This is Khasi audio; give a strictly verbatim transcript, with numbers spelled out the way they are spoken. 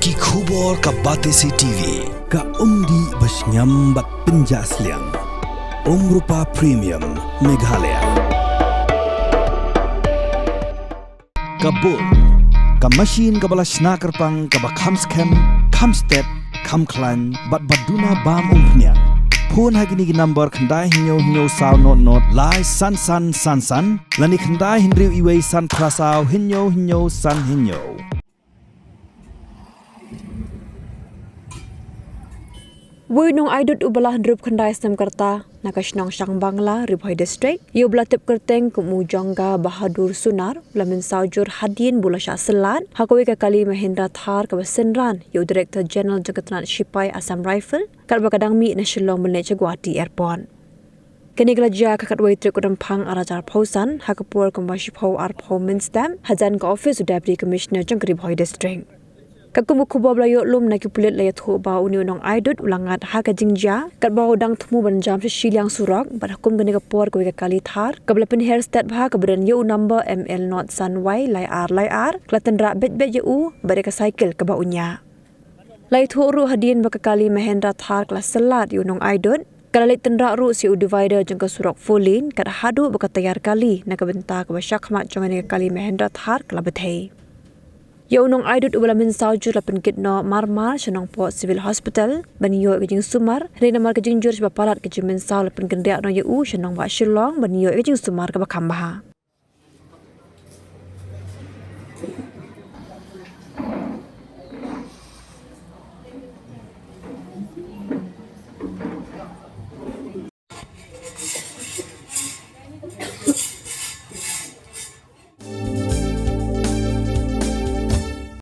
Ki khubor ka Batesi T V, ka umdih ba shngiam bad pynjah sliang. Umrupa Premium, Meghalaya. Ka bun, ka machine kaba la shna kyrpang kaba kham skhem, kham stet, kham khlaiñ, bad ba duna bam umphniang. Phone ha kine ki number khyndai hynñiew hynñiew saw not not lai san san san san, lane khyndai hynriew iwei san phra saw hynñiew hynñiew san hynñiew. Wei u nongaidud uba la hynriewphew khyndai snem ka rta na ka shnong Shangbangla, Ri Bhoi District, ïa uba la tip kyrteng kum u Jongga Bahadur Sunar, u la mynsaw jur hadien ba u la shah syllad ha kawei ka kali Mahindra Thar kaba synran ïa u Director General jong ka tnat shipai Assam Rifle, katba ka dang mih na Shillong ban leit sha Guwahati Airport. Kane ka la jia ha ka khatwei tarik u Rymphang arhajar arphew san, ha ka por kumba shiphew arphew mynstep, hajan ka office u Deputy Commissioner jong ka Ri Bhoi District. Katkum ka khubor ba la ïoh lum na ki pulit, la ïathuh ba une u nongaidud u la ngat ha ka jingjia, katba u dang thmu ban jam sha shiliang surok, bad ha kum kane ka por kawei ka kali Thar kaba la pynher stet bha kaba don ïa u number M L not san Y lai ar lai ar, ka la tynrah beit beit ïa u, bad ïa ka cycle kaba u ñiah. La ïathuh ruh hadien ba ka kali Mahindra Thar ka la syllad ïa u nongaidud, ka la leit tynrah ruh sha u divider jong ka surok four lane, kat haduh ba ka tyre kali na ka bynta kaba shakhmat jong kane ka kali Mahindra Thar ka la bthei. Ïa u nongaidud uba la mynsaw jur la pynkit noh marmar sha Nongpoh Civil Hospital ban ïoh ïa ka jingsumar, hynrei namar ka jingjur shaba palat ka jingmynsaw, la pynkynriah noh ïa u sha Nongbah Shillong ban ïoh ïa ka jingsumar kaba kham bha.